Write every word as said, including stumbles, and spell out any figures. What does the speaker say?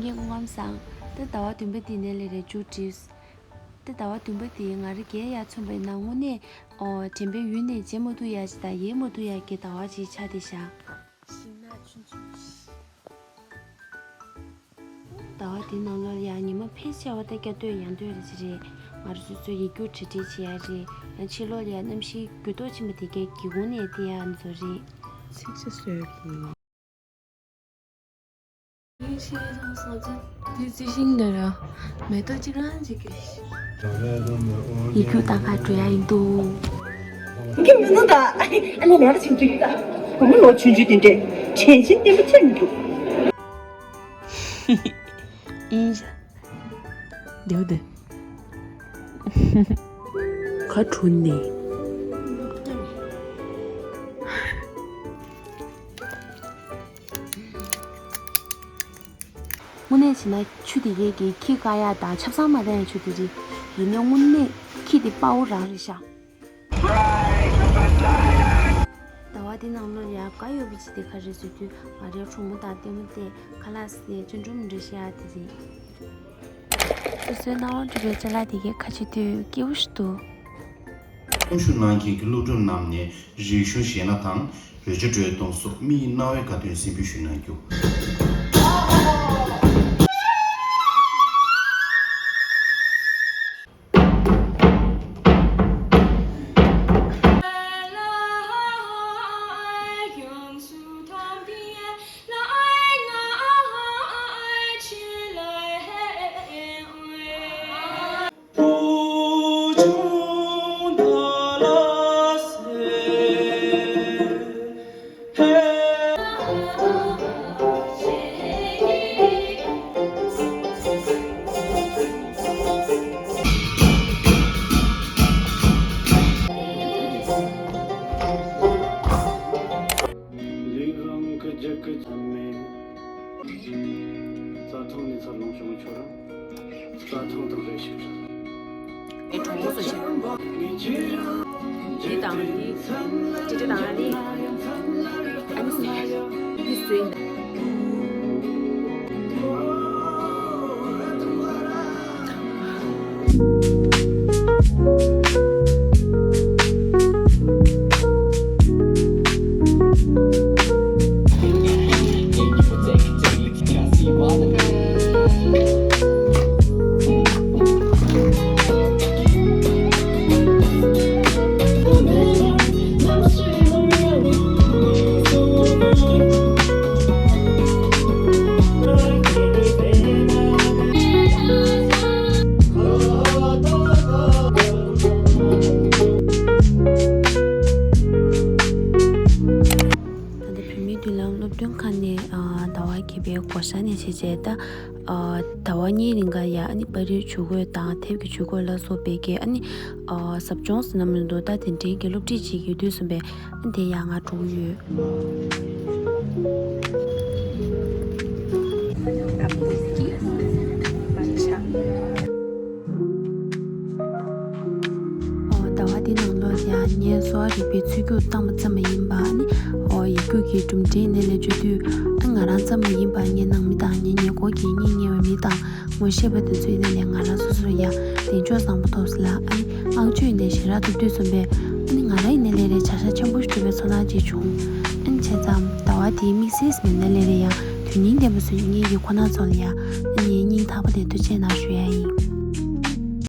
ངས་སྐུ་ཁམས་བཟང་། ད་ཟླ་བ་བདུན་པ་འདི་ནས་ལས་རེད་མཇུག་བསྒྲིལ། ད་ཟླ་བ་བདུན་པ་འདི་ང་རང་རྒས་ཡག་མཚོན་པ་ཡིན་ན་དངོས་གནས་ཨོ་དྲན་པའི་ཡུལ་ནས་བརྗེད་མ་ཐུབ་ཡག་ཅིག་དང་ཡལ་མ་ཐུབ་ཡག་གི་ཟླ་བ་ཅིག་ཆགས་བསྡད་ཤག། ཤིང་ནགས་ཆུང་ཆུང་། ཟླ་བ་འདི་ནང་ལོགས་ལ་ཡང་ཉི་མ་ཕལ་ཆེ་བ་ད་སྐྱ་སྟོད་ཡང་སྟོད་རེ་ཅིག་རེད། ང་རང་ཚོ་ཚོས་ཡིག་རྒྱུགས་འབྲི་འབྲི་བྱེད་ཡག་རེད། ཡང་ཕྱི་ལོགས་ལ་ཡང་གནམ་གཤིས་འགྱུར་ལྡོག་ཕྱིན་པ་དེ་གའི་སྒེའུ་ཁུང་ནས་བལྟ་ཡག་ཚོ་རེད། ཚིག་ཆ་བཟོས་ཀྱི། དེ་རྩི་ཤིང་འདི་ར་མེ་ཏོག་གཅིག་རང་གཅིག་གི། ཡིག་རྒྱུགས་ལྟ་ག་འགྲོ་ཡག་ཡིན་འདུག། ཁྱིམ་མི་ནུ་ད་ཨ་ནི་ལས་ཀ་བྱེད་རྒྱུ་ཡིན་ད། བུ་མོ་ལོ་ཆུང་ཆུང་དེ་འདྲས་དྲན་ཤེས་བརྟན་པོ་ཆགས་མི་འདུག། ཨིན་ཤ། རྒྱག་དེ། ཁ་གྲུ་ནི། དངོས་གནས་བྱས་ན་ཆུ་དེ་གས་ཀྱི་ཁྱི་བཀག་ཡག་དང་ཆབ་གསང་མ་བཏང་ཡག་ཆུ་དེ་རེད། ཡིན་ནའི་དངོས་གནས་ཁྱི་དེ་དཔའ་བོ་རང་རེད་ཤག། ཟླ་བ་འདི་ནང་ལོགས་ལ་ཡ་དགའ་ཡོད་པ་ཅིག་དེ་ག་རེ་ཟེར་དུས་ང་རའི་གྲོགས་མོ་དང་ལྟད་མོ་བལྟས་ཁ་ལག་ཟས་ཅོ་འགྲོ་མི་འགྲོ་ཤེས་ཡ་དེ་རེད། སོ་སོའི་སྣང་བ་འགྲུབ་པའི་ཅ་ལག་དེ་གའི་ཁ་ཕྱེ་དུས་སྐྱིད་པོ་ཞིག་འདུག། གསུང་ཞུ་གནང་མཁན་གྱི་སློབ་ཕྲུག་རྣམས་ནས་རིག་གཞུང་གཞས་སྣ་དང་རོལ་ཆ་དཀྲོལ་གཏོང་སོགས་མི་ཡི་རྣ་བའི་དགའ་སྟོན་གཟིགས་འབུལ་ཞུས་གནང་རྒྱུ། ལུས་རང་གི་རྒྱུད་ཀྱི་ཚད་མེད། རྩྭ་ཐང་ནས་འཚར་ལོངས་བྱུང་ཁྱོད་རང་། རྩྭ་ཐང་དང་རེ་ཞིག་རེད། ངའི་གྲོགས་མོ་སུ་ཞིག། འདི་དང་འདི། ཅི་ཅི་དང་ཨ་ནི། ཨ་ནི་སུ། འདི་སུ་ཡིན། ད་ལྟ་བོད་མིའི་མདུན་ལམ་སློབ་སྟོན་ཁང་ནས་ཨ་ཟླ་བ་བརྒྱད་པའི་བགོ་བཤའ་ནས་བྱས་རྗེས་ད་ཨ་ཟླ་བ་གཉིས་རིང་ག་ཡ་ཨ་ནི་པར་རིས་ཇུས་འགོད་དང་དེབ་ཀྱི་ཇུས་འགོད་ལ་སོགས་པའི་གི་ཨ་ནི་ཨ་ཟབ་སྦྱོང་ཟེར་ན་མི་འདུག། ད་དེ་འདྲའི་གི་སློབ་ཁྲིད་ཅིག་ཡོད་དུས་ཙམ་པས་ཨ་དེ་ཡང་ང་འགྲོ་གི་ཡོད། ཨོ་ཟླ་བ་འདི་ནང་ལོགས་ཡང་ངས་གསོ་བ་རིག་པའི་ཚུལ་རྒྱུགས་བཏང་བ་ཙམ་མ་ཡིན་པ་ནི། ཨོ་ཡིག་རྒྱུགས་ཀྱི་གྲུབ་འབྲས་ནས་ལས་བརྗོད་དུས་ཨ་ང་རང་ཙམ་མ་ཡིན་པ་ངའི་ནང་མི་དང་ངའི་ཉེ་འཁོར་གྱི་གཉེན་ཉེ་བའི་མི་དང་ངོ་ཤེས་པ་དེ་ཚོའི་ནང་ནས་ང་རང་སོ་སོར་ཡང་གདེང་འཇོག་བཟང་པོ་ཐོབ་སོང་ལ། ཨ་ནི་བསྔགས་བརྗོད་ནས་ཞེ་དྲག་ཐོབ་དུས་ཙམ་པས་ཨ་ནི་ང་རང་ཡིན་ན་ལས་རེ་བྱ་བཞག་ཆེན་པོ་ཞིག་གྲུབ་པའི་ཚོར་སྣང་ཅིག་བྱུང་། ཨ་ནི་བྱས་ཙང་ཟླ་བ་འདིའི་དམིགས་བསལ་མིན་ན་ལས་རེ་ཡང་དོན་སྙིང་ལྡན་པ་བཟོ་ཡོད་ངེས་ཀྱི་ཁོ་ན་ཚོ་ལ་ཡང་ཨ་ནི་སྙིང་ཐག་པ་ནས་ཐུགས་རྗེ་གནང་ཞུ་ཡ་ཡིན།